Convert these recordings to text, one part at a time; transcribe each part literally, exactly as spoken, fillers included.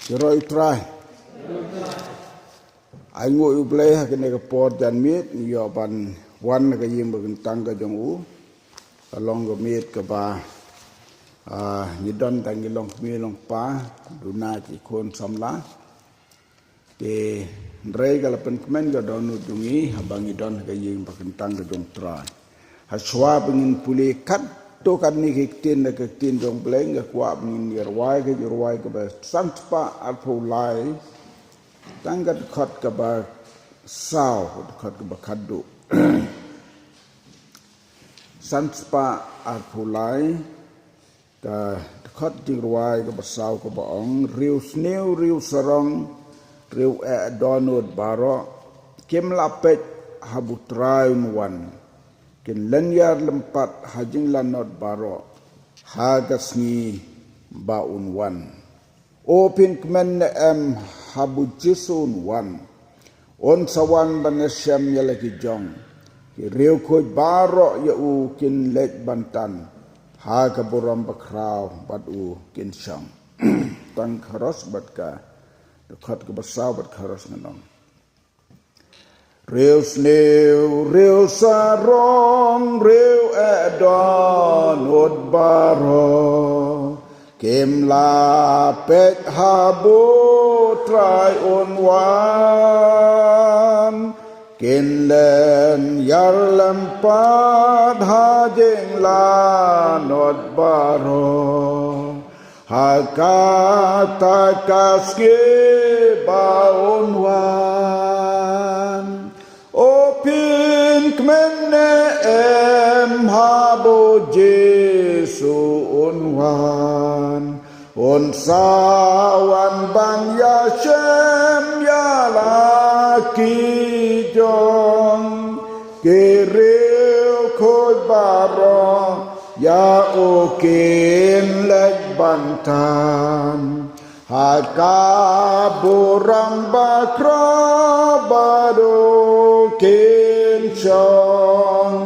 Ki roi u Trai. Ai nguh ïa u Blei ha kane ka por janmiet ngi ïoh ban wan na ka ïing ba kyntang ka jong u. Ka long ka miet kaba, ah, ngi don tang ngi long kmie long kpa, duna ki khun samla. Te hynrei ka la pynkmen ka dohnud jong ngi haba ngi don ha ka ïing ba kyntang ka jong u Trai. Hashwa ba ngin pule katto katne ki ktien da ka ktien jong u Blei nga kwah ba ngin ïa rwai ka jingrwai kaba san spah arphew lai. Tang ka dkhot kaba saw, ka dkhot kaba khatduh. San spah arphew lai. Ka dkhot jingrwai kaba saw kaba ong, riew sniew, riew sarong, riew eh dohnud baroh, kim lah peit haba u Trai un wan. Kin lynñiar lympat ha jinglanot baroh ha ka sngi ba un wan. O phin kmen ne em haba u Jisu un wan. Un sa wan ban ïashem ïa la ki jong. Ki riewkhuid baroh ïa u kin leit ban tan ha ka burom bakhraw bad u kin shong. Tang kharos bad ka dkhot kaba saw bad kharos ngan ong. Riew sniew, riew sarong, riew eh dohnud baroh, kim lah peit haba u Trai un wan. Kin lynñiar lympat ha jinglanot baroh ha kata ka sngi ba un wan. O phin kmen ne em haba u Jisu un wan. Un sa wan ban ïashem ïa la ki jong. Ki riewkhuid baroh ïa u kin leit ban tan ha ka burom bakhraw bad u kin shong.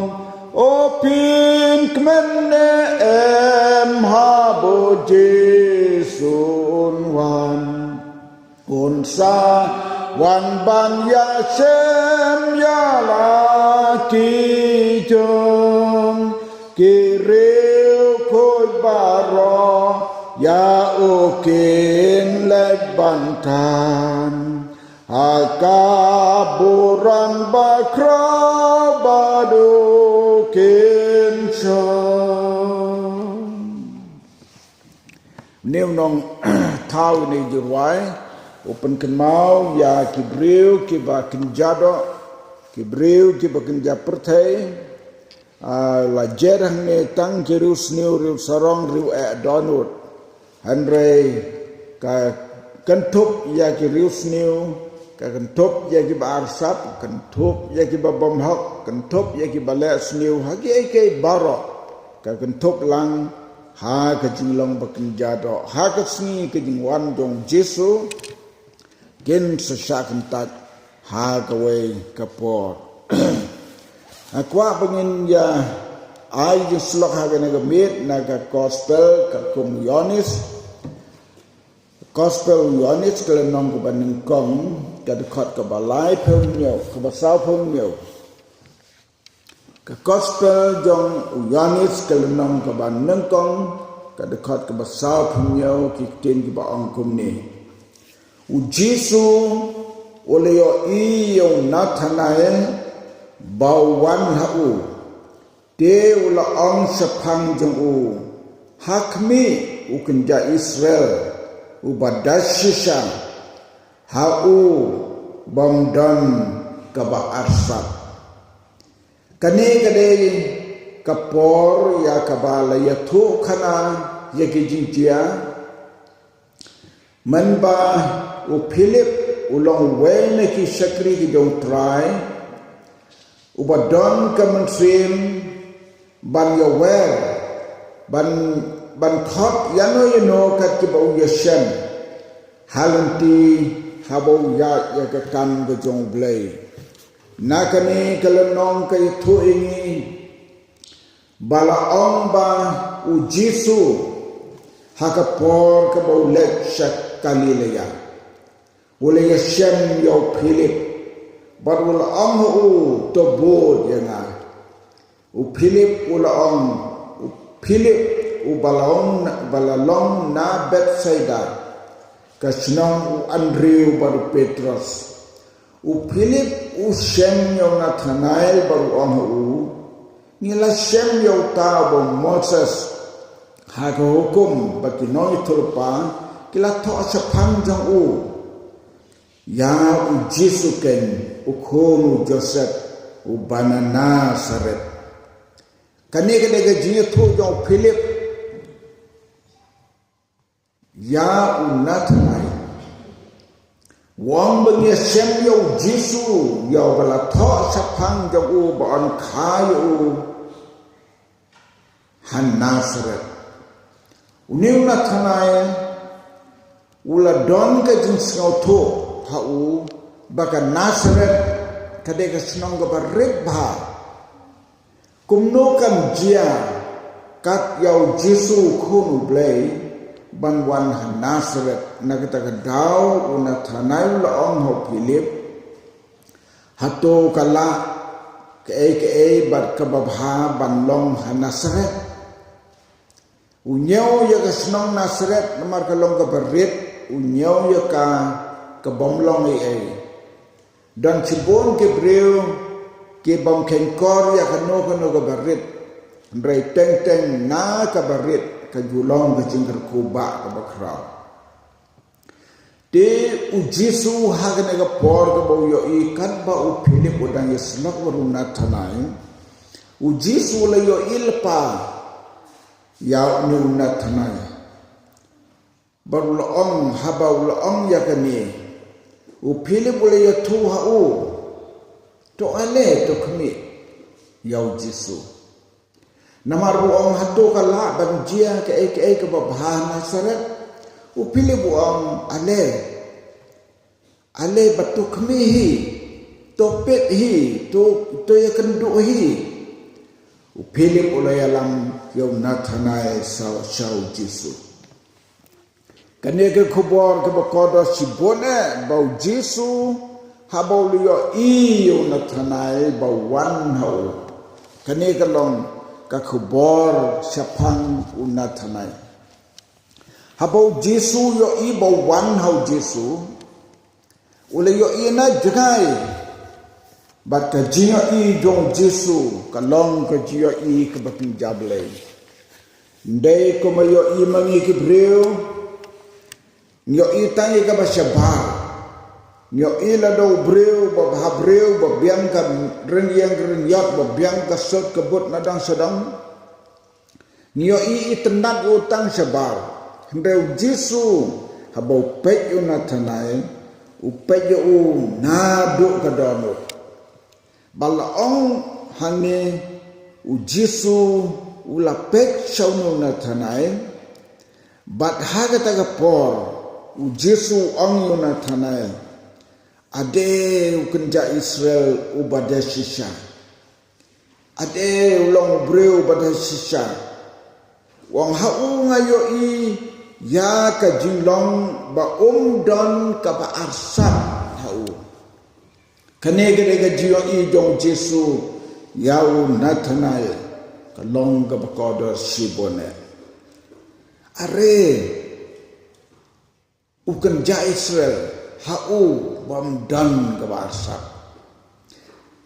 O phin kmen ne em haba u Jisu un wan. Un sa wan ban ïashem ïa la ki jong. Ki riewkhuid baroh ïa u kin leit ban tan ha ka burom bakhraw bad u kin shong. Une u nongthaw ïa kine ki jingrwai u pynkynmaw ïa ki briew kiba kynja doh, ki briew kiba kynja pyrthei. Ah, la jer hangne tang ki riew sniew, riew sarong, riew eh dohnud. Hynrei ka kynthup ïa ki riew sniew, ka kynthup ïa kiba arsap, kynthup ïa kiba bymhok, kynthup ïa kiba leh sniew, ha kiei kiei baroh. Ka kynthup lang ha ka jinglong ba kynja doh, ha ka sngi ka jingwan jong u Jisu, kin sa shah kyntait ha kawei ka por. Nga kwah ba ngin ïa ai jingshlok ha kane ka miet na ka gospel katkum u Ïoannis. Gospel u Ïoannis ka lynnong kaba nyngkong, ka dkhot kaba laiphew hynñiew, kaba sawphew hynñiew. Ka gospel jong u Ïoannis ka lynnong kaba nyngkong, ka dkhot kaba sawphew hynñiew, ki ktien kiba ong kumne. U Jisu u la ïohi ïa u Nathanael ba u wan ha u. Te u la ong shaphang jong u, ha khmih u kynja Israel uba da shisha ha u bym don kaba arsap. Kane ka dei ka por ïa kaba la ïathuh khana ïa ki jingjia. Mynba u Philip u long uwei na ki shakri ki jong u Trai, uba don ka mynsiem ban ïawer, ban, ban khot ïano ïano kat kiba u ïashem ha lynti haba u ïaid ïa ka kam ka jong u Blei. Na kane ka lynnong ka ïathuh ïa ngi ba la ong ba u Jisu ha ka por kaba u leit sha Galilea. U la ïashem ïa u Philip, bad u la ong ha u, to bud ïa nga. U Philip u la ong, u Philip u ba la ong, ba la long na Bethsaida, ka shnong u Andrew bad u Petros. U Philip u shem ïa u Nathanael bad u ong ha u, ngi la shem ïa uta uba u Moses ha ka hukum bad ki nongïathuhlypa ki la thoh shaphang jong u, ïa u Jisu keiñ, u khun u Joseph, uba na Nasareth. Kane ka dei ka jingïathuh jong u Philip ïa u Nathanael. U ong ba ngi ïashem ïa u Jisu, ïa uba la thoh shaphang jong u ba yn kha ïa u ha Nasareth. Une u Nathanael u la don ka jingsngewthuh ha u ba ka Nasareth ka dei ka shnong kaba rit bha. Kumno kan jia kat ïa u Jisu u Khun u Blei ban wan ha Nasareth? Na kata ka daw u Nathanael u la ong ha u Philip, hato ka lah kaei kaei bad kaba bha ban long ha Nasareth? U ñiew ïa ka shnong Nasareth namar ka long kaba rit, u ñiew ïa ka ka bym long ei ei. Don shibun ki briew ki bym kheiñkor ïa kano kano kaba rit, hynrei teng teng na kaba rit ka ju long ka jingkyrkhu ba kaba khraw. Te u Jisu ha kane ka por kaba u ïohi katba u Philip u dang ïasyllok bad u Nathanael, u Jisu u la ïohi lypa ïa une u Nathanael. Bad u la ong, haba u la ong ïa kane, u Philip u la ïathuh ha u, to ale, to khmih ïa u Jisu. Namar u ong, hato ka lah ban jia kaei kaei kaba bha ha Nasareth? U Philip u ong, ale, ale bad to khmih hi, to peit hi, to, to ïakynduh hi. U Philip u la ïalam ïa u Nathanael sha, sha u Jisu. Kane ka khubor kaba kordor shibun eh ba u Jisu haba u la ïohi ïa u Nathanael ba wan ha u. Kane ka long ka khubor shaphang u Nathanael. Haba u Jisu u ïohi ba wan ha u Jisu, u la ïohi na jngai. Bad ka jingïohi jong u Jisu ka long ka jingïohi kaba pynjablei. Ym dei kumba ïohi ma ngi ki briew, ngi ïohi tang ïa kaba shabar. Ngi ïohi lada u briew ba bha briew, ba biang ka rynïeng rynïap, ba biang ka sut ka but na dang sha dang. Ngi ïohi itynnad ïa u tang shabar. Hynrei u Jisu haba u peit ïa u Nathanael, u peit ïa u naduh ka dohnud. Ba la ong hangne u Jisu u la peit sha une u Nathanael, bad ha kata ka por u Jisu u ong ïa u Nathanael, ade u kynja Israel uba dei shisha. Ade u long u briew uba dei shisha. U ong ha u nga ïohi ïa ka jinglong ba um don kaba arsap ha u. Kane ka dei ka jingïohi jong u Jisu ïa u Nathanael, ka long kaba kordor shibun eh. Are, u kynja Israel, ha u bym don kaba arsap.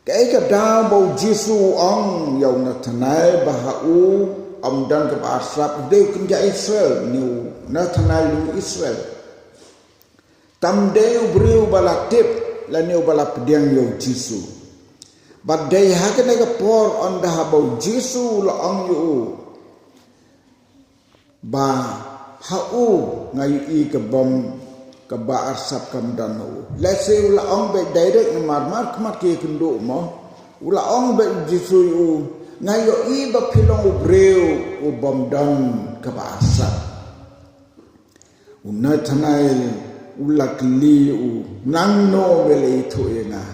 Kaei ka daw ba u Jisu u ong ïa u Nathanael ba ha u ym don kaba arsap? Dei u kynja Israel, une u Nathanael u Israel. Tam dei u briew ba la tip lane uba la pdiang ïa u Jisu. Bad dei ha kane ka por ynda haba u Jisu u la ong ïa u ba ha u nga ïohi ka bym, kaba arsap kam don ha u. Lehse u la ong beit direct namar markhmat ki ïakynduh mo. U la ong beit u Jisu ïa u, nga ïohi ba phi long u briew u bym don kaba arsap. U Nathanael u la kylli ïa u, nangno me la ithuh ïa nga?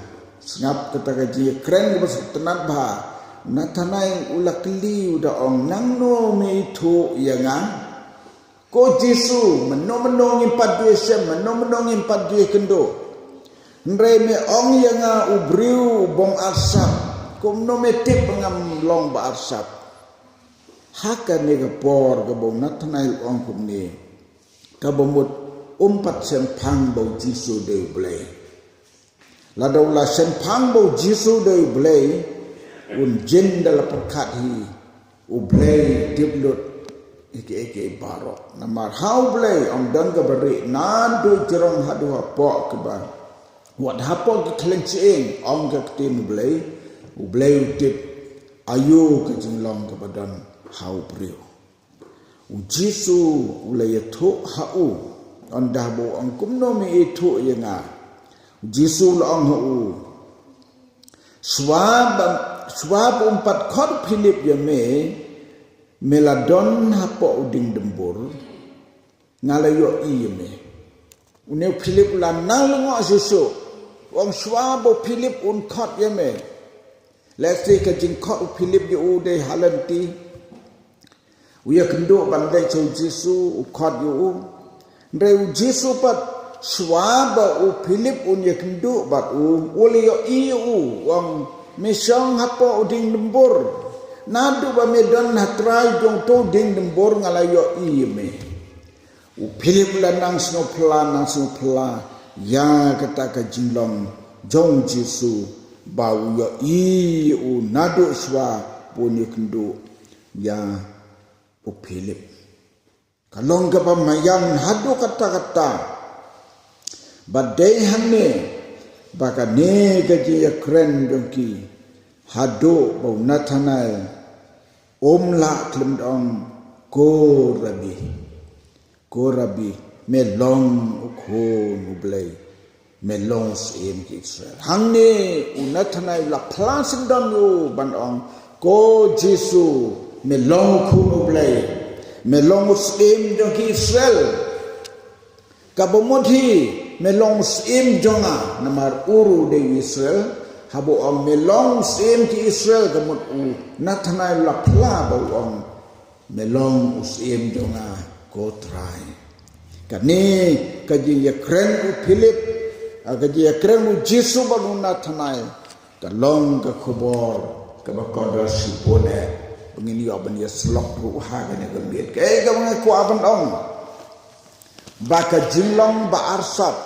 Sngap kata ka jingkren kaba sngewtynnad bha. U Nathanael u la kylli ïa u da ong, nangno me ithuh ïa nga? Ko Jisu, mynno mynno ngim pat ju ïashem, mynno mynno ngim pat ju ïakynduh. Hynrei me ong ïa nga u briew u bym arsap, kumno me tip ba ngam long ba arsap? Ha kane ka por kaba u Nathanael ong kumne, kaba mut um pat shemphang ba u Jisu dei u Blei. Lada u la shemphang ba u Jisu dei u Blei, un jin da la pyrkhat hi u Blei u tip lut ïa kiei kiei baroh. Namar ha u Blei ym don kaba rieh naduh jrong haduh hapoh kiba, wat hapoh ki khleng shyieng, ong ka ktien u Blei, u Blei u tip aïu ka jinglong kaba don ha u briew. U Jisu u la ïathuh ha u, ynda ba u ong kumno me ithuh ïa nga. U Jisu u la ong ha u, shuwa ba, shuwa ba um pat khot u Philip ïa me, me la don hapoh u dieng dymbur, nga la ïohi ïa me. Une u Philip u la nang lyngngoh shuh shuh, u ong shuwa ba u Philip un khot ïa me. Lehse ka jingkhot u Philip ïa u dei ha lynti. U ïakynduh ban leit sha u Jisu, u khot ïa u. Hynrei u Jisu pat, shuwa ba u Philip un ïakynduh bad u, u la ïohi ïa u, u ong me shong hapoh u dieng dymbur. Naduh ba me don ha trai jong uto u dieng dymbur nga la ïohi ïa me. U Philip u la nang sngewphylla, nang sngewphylla ïa kata ka jinglong jong u Jisu, ba u ïohi ïa u naduh shuwa ba un ïakynduh ïa u Philip. Ka long kaba maïan haduh katta katta. Ba dei hangne ba kane ka jingïakren jong ki, haduh ba u Nathanael um lah khlem da ong, ko Rabbi. Ko Rabbi, me long u Khun u Blei, me long u Syiem ki Israel. Hangne u Nathanael u la phla syndon ïa u ban ong, ko Jisu, me long u Khun u Blei, me long u Syiem jong ki Israel. Kaba mut hi, me long u Syiem jong nga, namar u ruh u dei u Israel. Haba u ong me long u Syiem ki Israel, ka mut u Nathanael u la phla ba u ong, me long u Syiem jong nga, ko Trai. Kane ka jingïakren u Philip, ah, ka jingïakren u Jisu bad u Nathanael, ka long ka khubor kaba kordor shibun eh, ba ngin ïoh ban ïasyllok ruh ha kane ka miet. Kaei kaba nga kwah ban ong, ba ka jinglong ba arsap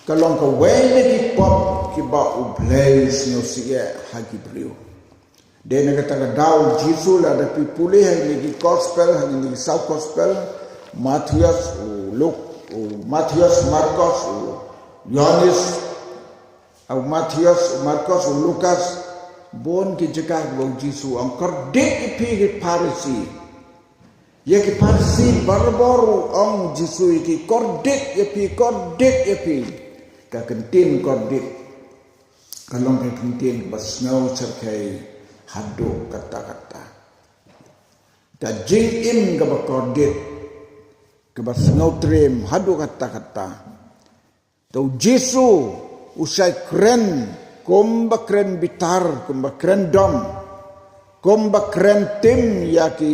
ka long kawei na ki pop kiba U Blei u sngewsih eh ha ki briew. Dei na kata ka daw u Jisu, lada phi pule ha kine ki gospel, ha kine ki saw gospel, Mathaios, u Luk, u Mathaios, Markos, u Ïoannis, u Mathaios, u Markos, u Lukas, bun ki jaka ba u Jisu u ong, kordit ïa phi ki Pharisi. Ïa ki Pharisi barabor u ong u Jisu ïa ki, kordit ïa phi, kordit ïa phi. Ka kyntien kordit ka long ka kyntien kaba sngew syrkhei haduh katta katta. Ka jingim kaba kordit, kaba sngew triem haduh katta katta. Te u Jisu u shait kren, kumba kren bitar, kumba kren dom, kumba kren tim ïa ki,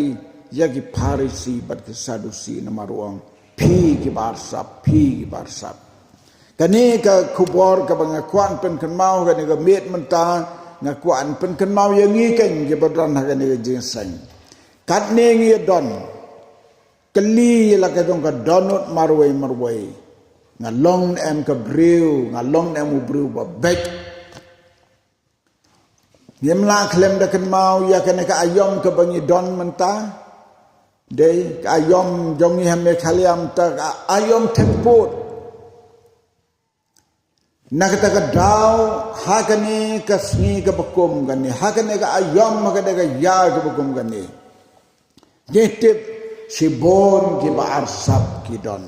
ïa ki Pharisi bad ki Sadusi, namar u ong, phi kiba arsap, phi kiba arsap. Kane ka khubor kaba nga kwah pynkynmaw ha kane ka miet mynta, nga kwah pynkynmaw ïa ngi keiñ kiba don ha kane ka jingïaseng. Katne ngi ïa don, kylli ïa la ka jong ka dohnud marwei marwei. Nga long ne em ka briew, nga long ne em u briew ba beit. Ngim lah khlem da kynmaw ïa kane ka aïom kaba ngi don mynta. Dei ka aïom jong ngi ha Meghalaya mynta, ka aïom thep pud. Na kata ka daw, ha kane ka sngi kaba kum kane, ha kane ka aïom, ha kane ka ïa kaba kum kane, ngi tip shibun kiba arsap ki don.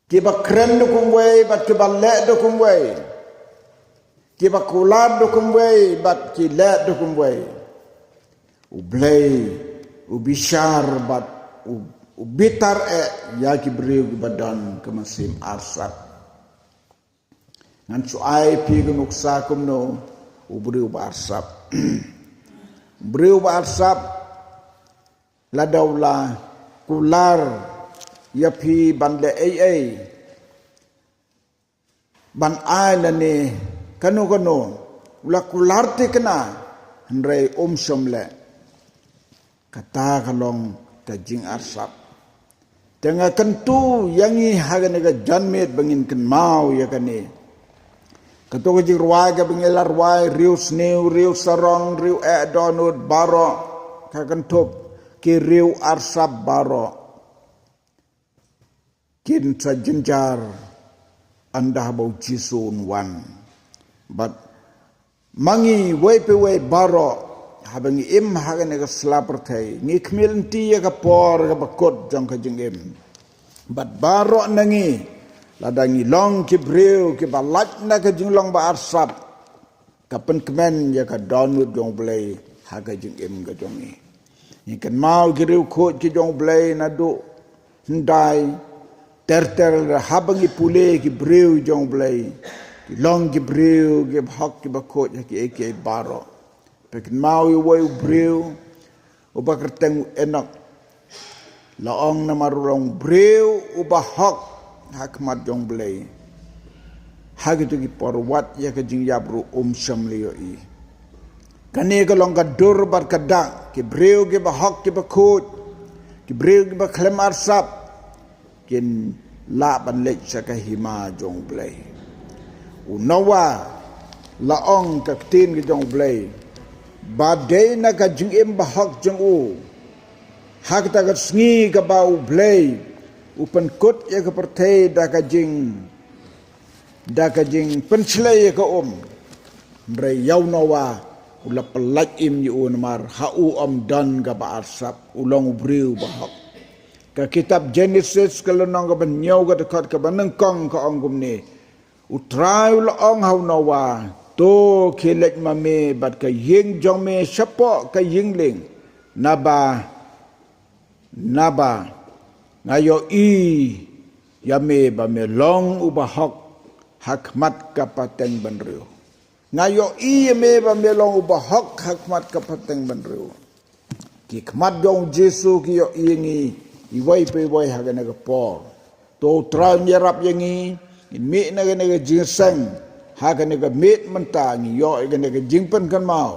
Kiba kren da kumwei bad kiba leh da kumwei. Kiba kular da kumwei bad ki leh da kumwei. U Blei u bishar bad u, u bitar eh ïa ki briew kiba don ka mynsiem arsap. Ngan shu ai phi ka nuksa kumno u briew ba arsap. U briew ba arsap, lada u la kular ïa phi ban leh ei ei, ban ai lane kano kano, u la kular thikna, hynrei um shym leh. Kata ka long ka jingarsap. Te nga kyntu ïa ngi ha kane ka janmiet ba ngin kynmaw ïa kane. Kato ka jingrwai kaba ngi la rwai, riew sniew, riew sarong, riew eh dohnud baroh, ka kynthup ki riew arsap baroh kin sa jynjar ynda haba u Jisu un wan. Bad ma ngi wei pa wei baroh, haba ngi im ha kane ka sla pyrthei, ngi khmih lynti ïa ka por kaba kut jong ka jingim. Bad baroh na ngi, lada ngi long ki briew kiba lait na ka jinglong ba arsap, ka pynkmen ïa ka dohnud jong U Blei ha ka jingim ka jong ngi. Ngi kynmaw ki riewkhuid ki jong U Blei naduh hyndai ter ter, haba ngi pule ki briew jong U Blei, ki long ki briew kiba hok kiba khuid ha kiei kiei baroh. Phi kynmaw ïa uwei u briew uba kyrteng u Enok. La ong namar u long briew uba hok ha khmat jong U Blei, ha kito ki por wat ïa ka jingïap ruh um shym la ïohi. Kane ka long ka dur bad ka dak, ki briew kiba hok kiba khuid, ki briew kiba khlem arsap, kin lah ban leit sha ka hima jong U Blei. U Noah, la ong ka ktien ka jong U Blei, ba dei na ka jingim ba hok jong u, ha kata ka sngi kaba U Blei u pynkut ïa ka pyrthei da ka jing, da ka jingpynshlei ïa ka um. Hynrei ïa u Noah, u la pyllait im ïa u namar ha u ym don kaba arsap, u long u briew ba hok. Ka kitab Genesis ka lynnong kaba hynñiew ka dkhot kaba nyngkong ka ong kumne: U Trai u la ong ha u Noah, to khie leit ma me bad ka ïing jong me shapoh ka ïing lieng, naba, naba nga ïohi ïa me ba me long uba hok ha khmat ka pateng bynriew. Nga ïohi ïa me ba me long uba hok ha khmat ka pateng bynriew. Ki khmat jong U Jisu ki ïohi ïa ngi iwei pa iwei ha kane ka por. To U Trai un ïarap ïa ngi, ngin mih na kane ka jingïaseng ha kane ka miet mynta, ngi ïoh ïa kane ka jingpynkynmaw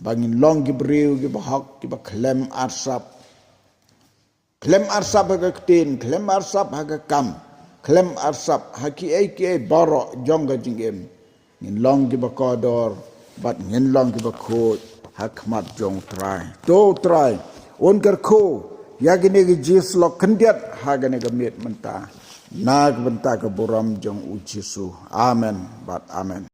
ba ngin long ki briew kiba hok, kiba khlem arsap. Khlem arsap ha ka ktien, khlem arsap ha ka kam, khlem arsap ha kiei kiei baroh jong ka jingim. Ngin long kiba kordor bad ngin long kiba khuid ha khmat jong U Trai. To U Trai un kyrkhu ïa kine ki jingïasyllok khyndiat ha kane ka miet mynta, na ka bynta ka burom jong U Jisu. Amen bad amen.